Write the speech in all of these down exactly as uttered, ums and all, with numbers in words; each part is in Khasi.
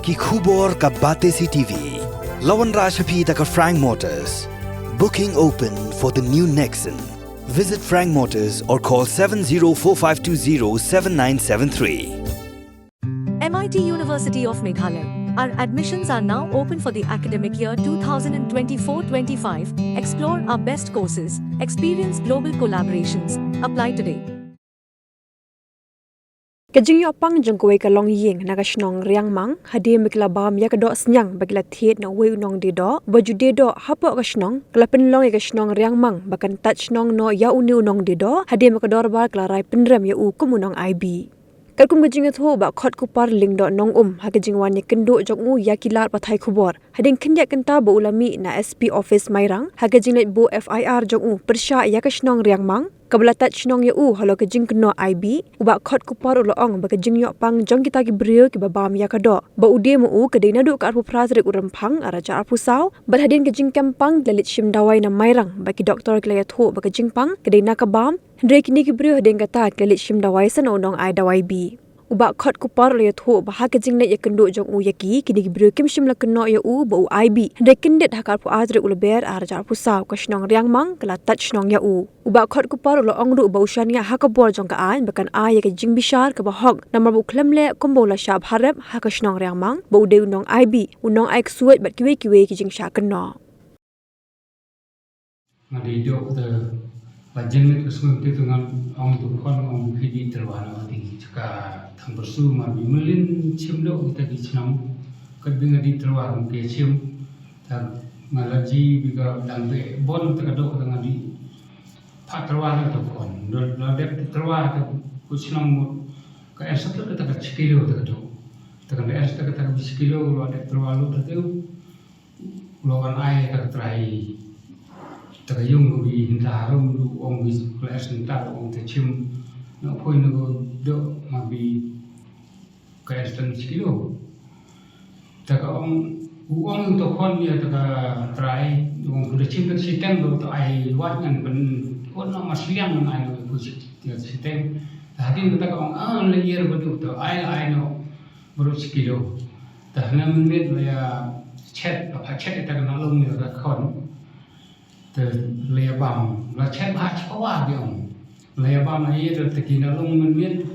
Ki khubor ka Batesi T V. La wanrah sha phi da ka Frank Motors. Booking open for the new Nexon. Visit Frank Motors or call seven zero four five two zero seven nine seven three. M I T University of Meghalaya. Our admissions are now open for the academic year two thousand twenty-four twenty-five. Explore our best courses, experience global collaborations. Apply today. Ka jingïoh pang jong kawei ka longïing na ka shnong Riangmang, hadien ba ki la bam ïa ka doh sniang ba ki la thied na uwei u nongdie doh ba ju die doh hapoh ka shnong, ka la pynlong ïa ka shnong Riangmang ba kan tat shnong noh ïa une u nongdie doh, hadien ba ka dorbar ka la rai pynrem ïa u kum u nong-aibi. Katkum ka jingïathuh u Bah Khotkupar Lyngdoh Nongum ha ka jingwan ïakynduh jong u ïa ki lad pathai khubor, hadien khyndiat kynta ba u la mih na S P office Mairang ha ka jingleit buh F I R jong u pyrshah ïa ka shnong Riangmang kaba la tat shnong ïa u halor ka jingkynnoh aibi, u Bah Khotkupar u la ong ba ka jingïoh pang jong kita ki briew kiba bam ïa ka doh ba u die ma u ka dei naduh ka arphew phra tarik u Rymphang ar hajar arphew saw, bad hadien ka jingkem pang ki la leit shim dawai na Mairang bad ki doktor ki la ïathuh ba ka jingpang ka dei na ka bam. Hynrei kine ki briew hadien kata ki la leit shim dawai sa na u nong-ai dawai bi. U Bah Khotkupar u la ïathuh ba ha ka jingleit ïakynduh jong u ïa ki, kine ki briew kim shym la kynnoh ïa u ba u aibi. Hynrei kyndit ha ka arphew ar tarik u Lber ar hajar arphew saw ka shnong Riangmang ka la tat shnong ïa u. U Bah Khotkupar u la ong ruh ba u shaniah ha ka bor jong ka aiñ ba kan ai ïa ka jingbishar kaba hok namar ba u khlem leh kumba u la shah bha rep ha ka shnong Riangmang ba u dei u nong-aibi, u nong-ai ksuid bad kiwei kiwei ki jingshah kynnoh. Nga dei doh te ba jingmut ka sngewthuh te ngan ong tu khon ong ki dei tyrwa na ti ka thang bersu ma bi melin chim doh kita ki chnam kat bi nga dei tyrwa ong ke chim ta nga la ji bi ka dang be bon ta ka doh ta nga dei pha tyrwa na tu khon la dep tyrwa ta ku chnam mut ka er sa ta ka chikilo ta ka doh ta ka er sa ta ka chikilo la dep tyrwa lo ta tu. Lo wan ai ta ka trai ta ka yung ko bi hinta harum du ong bi kla es nta ong te chim na phoi na ko do ma bi ka es tan chikilo ta ka ong u ong to khon ya ta ka trai ong ko chim ta chiteng do to ai wat ngan pen ko na ma sliang ngan ai no ko chiteng ta hadin ta ka ong a le yer ko du to ai ai no Baru sekilo. Dah na menit laya chet apa chet ita kena long ni ka kon. Te laya bam la chet ha chawa dia. Laya bam laya ida te kena long menit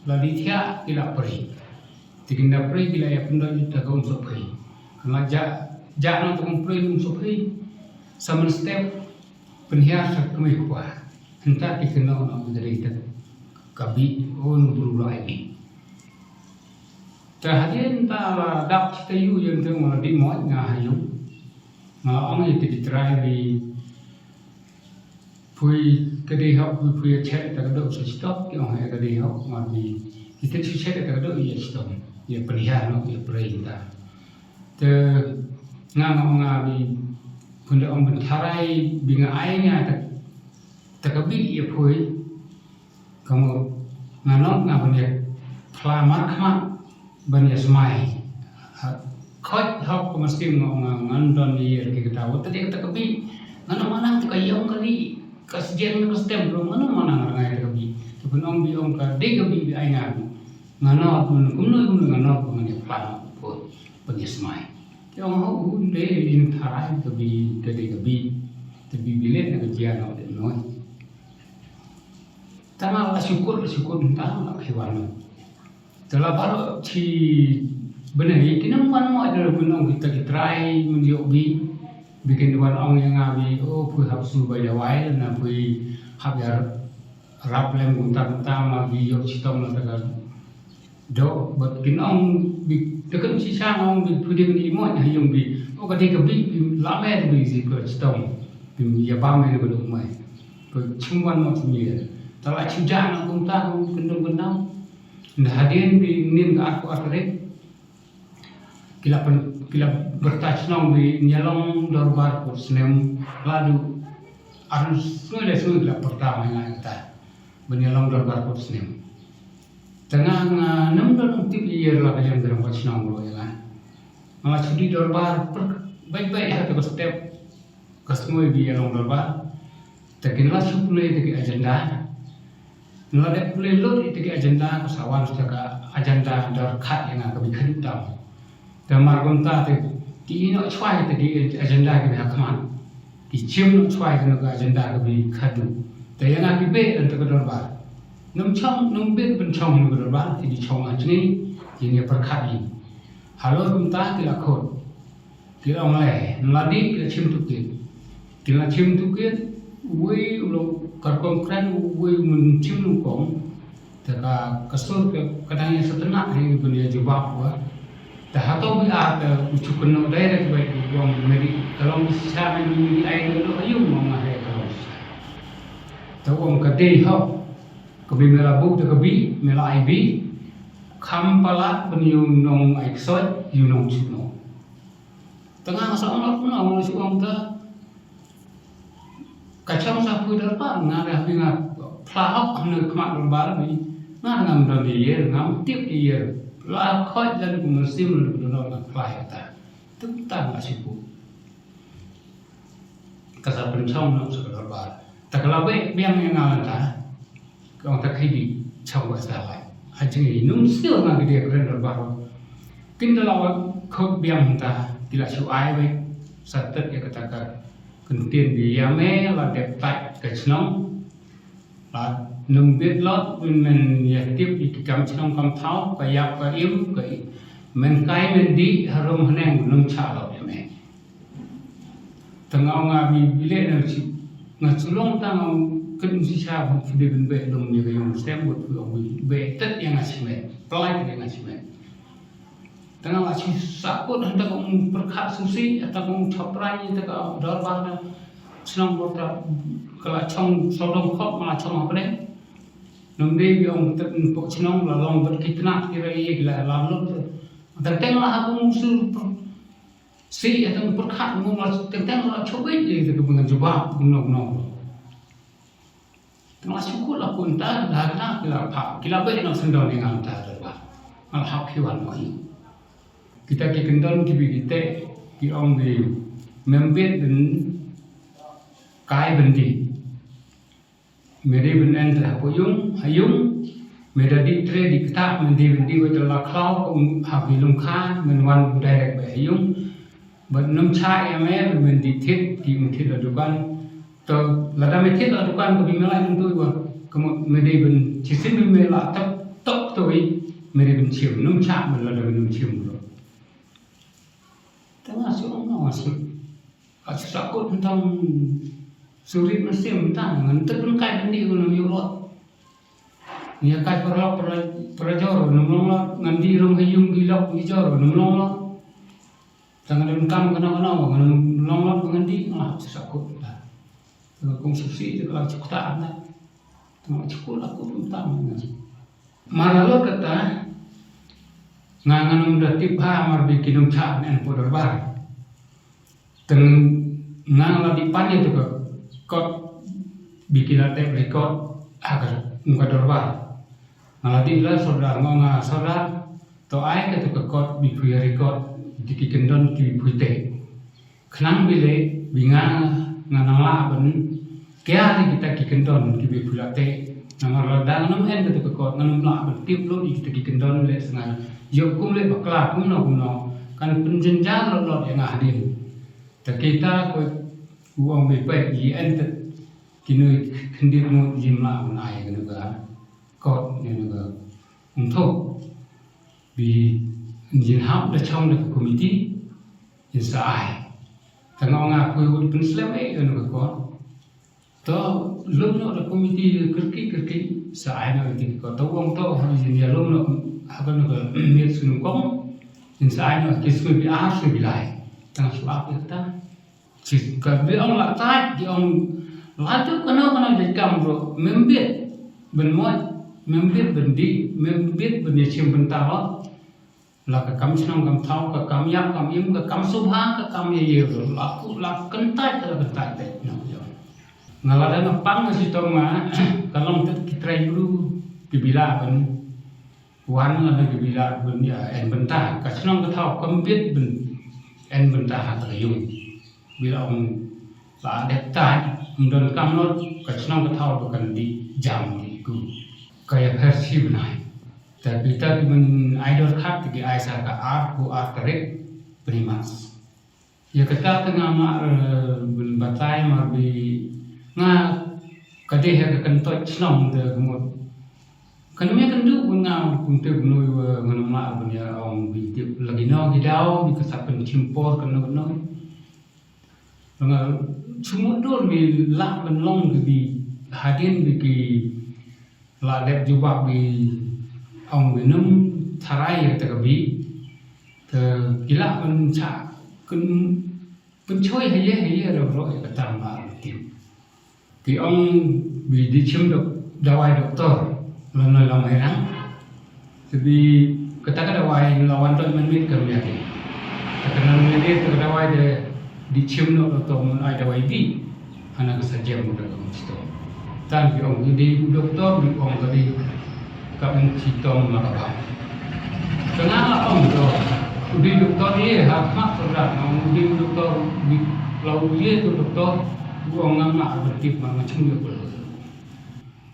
la di thia kila peri. Te kena peri kila ya pendok ita ka um sopri. Kena ja ja na tukang peri um sopri. Sama step penhiar sa kemai kuah. Hentak kita nak nak menjadi ita kabi on bulu lai. Te hadien ta la dap kita yu yen te ngala di mo nga ha yu. Nga ong ïa te di trai bi pui ka di hok bi pui chet ta ka dok sa stop ki ong ïa ka di hok ma bi kita chu chet ta ka dok ïa stop ïa pynhiar no ïa prei ta. Te nga nga ong nga bi pun da ong bentharai bi nga ai nga ta ta ka bi ïa pui. Kamu nganok nga ban ïa phla markhmat ban ïa smai. Khot hok ka maskim nga nga ngan don ïa ki kata wat tadi kata ka bi nganok manang tu ka ïong kali ka sejeng ka stem bro nganok manang rangai ta ka bi tu pun ong bi ong ka dei ka bi bi ai nga nganok kumno kumno nganok ban ïa phla pun ban ïa smai. Ïong ho u dei ïa tharai ka bi ka dei ka bi ta bi bi le na ka jia no de noi. Tang la syukur la syukur tang la khiwan. Tela baru chi bene ki nang wan mo ada pun ong kita ki trai mun yok bi bikin wan ong yang abi oh pui hap su bai dawai na pui hap yar rap lem gunta gunta ma bi yok chitom la taka do but kin ong bi tekan chi chang ong bi pui ding ni mo ha yung bi o ka dei ka bi bi la me bi si ko chitom bi ya ba me ko dong mai. Ko chumwan mo chumye. Tala chuja na kumta kum kendung kendang. Nda hadien bi nin ka aku akre. Kila pen kila berta chnong bi nyalong dorbar kut snem ladu arun sngule sngule kila perta mai ngai kata. Bi nyalong dorbar kut snem. Tengah nga nem don tip yer la kayang gerang kut chnong lo ya. Nga chudi dorbar per baik baik satu step. Ka sngewbha ïa long dorbar. Te kin la shu pule te ki agenda. Nla dep pule lut ïa te ki agenda ka sa wan sa ka agenda dor khat ïa nga ka bi khadduh tam. Te mar kumta te ki ïeh noh shwai te ki agenda kiba ha khmat. Ki shim noh shwai kano ka agenda kaba khadduh. Te ïa nga ki beh ïa kata ka dorbar. Nym shong, nym bit ban shong ha kano ka dorbar, te ki shong ha jngi, ki ïa pyrkhat ïa. Halor kumta ki la khot. Ki la ong lei, ym la dih, ki la shim toolkit. Ki la shim toolkit, uwei u long ka rukom kren, uwei u mynsiem nyngkong. Te ka, ka sur ka, ka dang ïa sngewtynnat hi ban ïa jubab wa. Te hato bi ar te u shu kynnoh direct beit u ong me dei, ka long shisha me dei, me dei ai te ka long aïu, u ong nga heh ka long shisha. Te u ong ka dei hok. Ka bi me la buh te ka bi, me la ai bi. Kham palat ban ïa u nong ai ksoit, ïa u nong shu nong. Te nga nga sa ong la kumno, nga shu ong te. Ka shong sa poi dorbar, nga da ha bi nga phla hok ha khmat dorbar bi. Nga ngam don ïa, ngam tip ïa. La khot ïa u mynsiem u don nga phla ïa ta. Te ta nga shu buh. Ka sa pynshong noh sha ka dorbar. Te ka la beh biang ïa nga lynta. Ka ong ta khie dih, shong beit sa lai. Ha jngi nym sngewthuh nga ki dei kren dorbar. Kin da la wan khot biang mynta, ki la shu ai beit. Sa tet ïa kata ka kyntien bi ïa me la dep tait ka shnong. La nym bit lot, men, men ïa tip ïa ki kam shnong kam thaw, ka ïap ka im, ka i-, men kai men dih, harum haneng nym shah lot ïa me. Te nga ong nga bi, bi leh na shi, nga shu long tang nga ong kynmaw shisha ban phi dei ban beh lum ïa ka ïing stem bad phi ong bi beh tet ïa nga shimet. Pynlait ïa nga shimet. Te nga la shu sahkut hangta ka ong pyrkhat sngewsih, hangta ka ong chaprai, hangta ka dorbar na shnong bor ta ka la chong sawdong khop ma la chong hapdeng. Nong dei bi ong tet pok shnong la long bad ki tnat ki rai ki la lam lut. Te teng la ha ka ong sur Si ïa tang pyrkhat ngam la teng teng la chobei ïa ka bungan jubab kumno kumno. Tang la shu kut la kumta la kena ki la phah ki la beh na sendon ïa nga ta ta ba. Nga la hap ki wan mo ïa. Kita ki kyndon ki bi ki teh ki ong bi mem bit ban kai ban dih. Me dei ban en te hapoh ïung, ha ïung, me da dih tre dih ktah, me dei ban dih wat la khlaw, kum ha ki lum kha, men wan direct beit ha ïung. Bad nym shah ïa me, men dih thied, dih men thied la dukan. To, lada me thied la dukan, ka bi me la ïung tu wa, ka mo, me dei ban, shisien me la tok, tok tu i, me dei ban shim, nym shah, men lada men nym shim. Tang nga shu ong nga shu. Ka shu sahkut tang shu rit mynsiem tang ngan tip ngan kai byndi ngan ym ïoh lot. Ngi ïa kai paralok para, parajor ngan ym long lot, ngan dih rung ha ïung ki lok ki jor ngan ym long lot. Tang ngan donkam kano kano ngan ym long lot ngan dih, nga shu sahkut tang. Tang kong shu sih te ka la shu ktah tang. Tang la shu kut la kut tang ngan. Mar la lut kata, nga ngan ym da tip bha mar ba ki nongshah ne hapoh dorbar. Te nga la dih pan ïa tu ka kot ba ki la tep record ha ka, kum ka dorbar. Nga la dih la sordar, nga ong nga sordar, to ai katu ka kot ba phi ïa record ïa ki kyndon ki ba phi teh. Khnang ba leh ba nga, nga nang lah ban kiar ïa kita ki kyndon ki ba phi la teh. Namar lada ngam en katu ka kot ngam lah ban tip lut ïa kita ki kyndon leh sngi. Ïoh kum leh bakla kumno kumno kan pynjynjar lut lut ïa nga hadien. Te kita ko u ong ba peit ïa en te kino khyndiat ngut ym lah ban ai kano ka kot ne kano ka ong to. Ba ngin hap da shong da ka komiti, ngin sa ai. Te nga ong nga poi wut pynslem eh kano ka kot. To lum noh da komiti kyrkieh kyrkieh sa ai noh ïa ka kot. To u ong to ha ngin ïa lum noh ha kano ka miet sngewkong. Ngin sa ai noh ki sngi ba ar sngi ba lai. Te nga shu ap ïa kata. Ki, ka, ki ong la tait, ki ong la tu kano kano jait kam ruh, mem bit ban mot, mem bit ban dih, mem bit ban ïa shim bynta ruh. La ka kam shnong kam thaw, ka kam ïap kam im, ka kam sngewbha, ka kam ïa ïa ruh, la ku, la kyntait, la kyntait beit, no, ïa. Nga la dang pang nga shitom nga, ka long tet ki trai bru, ki ba lah ban wan la na ki ba lah ban ïa en bynta, ka shnong ka thaw kam bit ban en bynta ha ka ïung. Ba la ong la dep tait, ym don kam lut, ka shnong ka thaw ba kan dih jam dih ku. Ka ïa pher shi bnai. Te kita ki ban ai dorkhat te ki ai sa ka ar ko ar tarik bnai March. Ïa kata te nga mah, eh, ban batai mar bi nga ka dei ha ka kyntoit shnong te ka mut. Kan me kan du ban nga kumte bnoi wa nga mah ban ïa ong bi tip lagi no ki daw bi ka sa pynchim por kan no kan no. Nga sumut dur bi lah ban long ki bi hadien bi ki la dep jubab bi ong bi num tharai ïa kata ka bi. Te ki lah ban cha kun pynchoi ha ye ha ye ro ro ïa kata ma rutin. Ki ong bi di chim dok dawai doktor lon lon lam hai rang. Te bi kata ka dawai la wan dot man mit ka miat. Kata ka nan mit ka dawai de di chim no doktor mun ai dawai bi. Hana ka sa jem da ka mesti to. Tan bi ong di doktor bi ong ka di ka mesti to ma ka ba. Kena la ong to. Di doktor ye ha ma ko da ong di doktor bi lau ye to doktor bi ong ngam ma bertip ma ngam chim yo ko.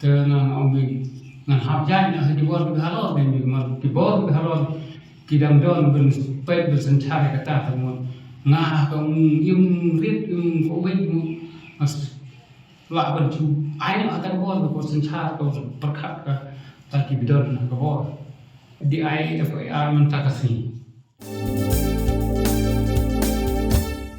Te ngan ong bi ngan hap jai na ha di bor bi halor bi ma di bor bi halor. Ki dang don ban peit ban synchar ïa kata te mon. Nga ha ka ong im rit im ko wei mon. Mas lah ban chu ai na ha ka bor ko synchar ko pyrkhat ka ta ki bidon ha ka bor. Di ai F I R mynta ka sngi.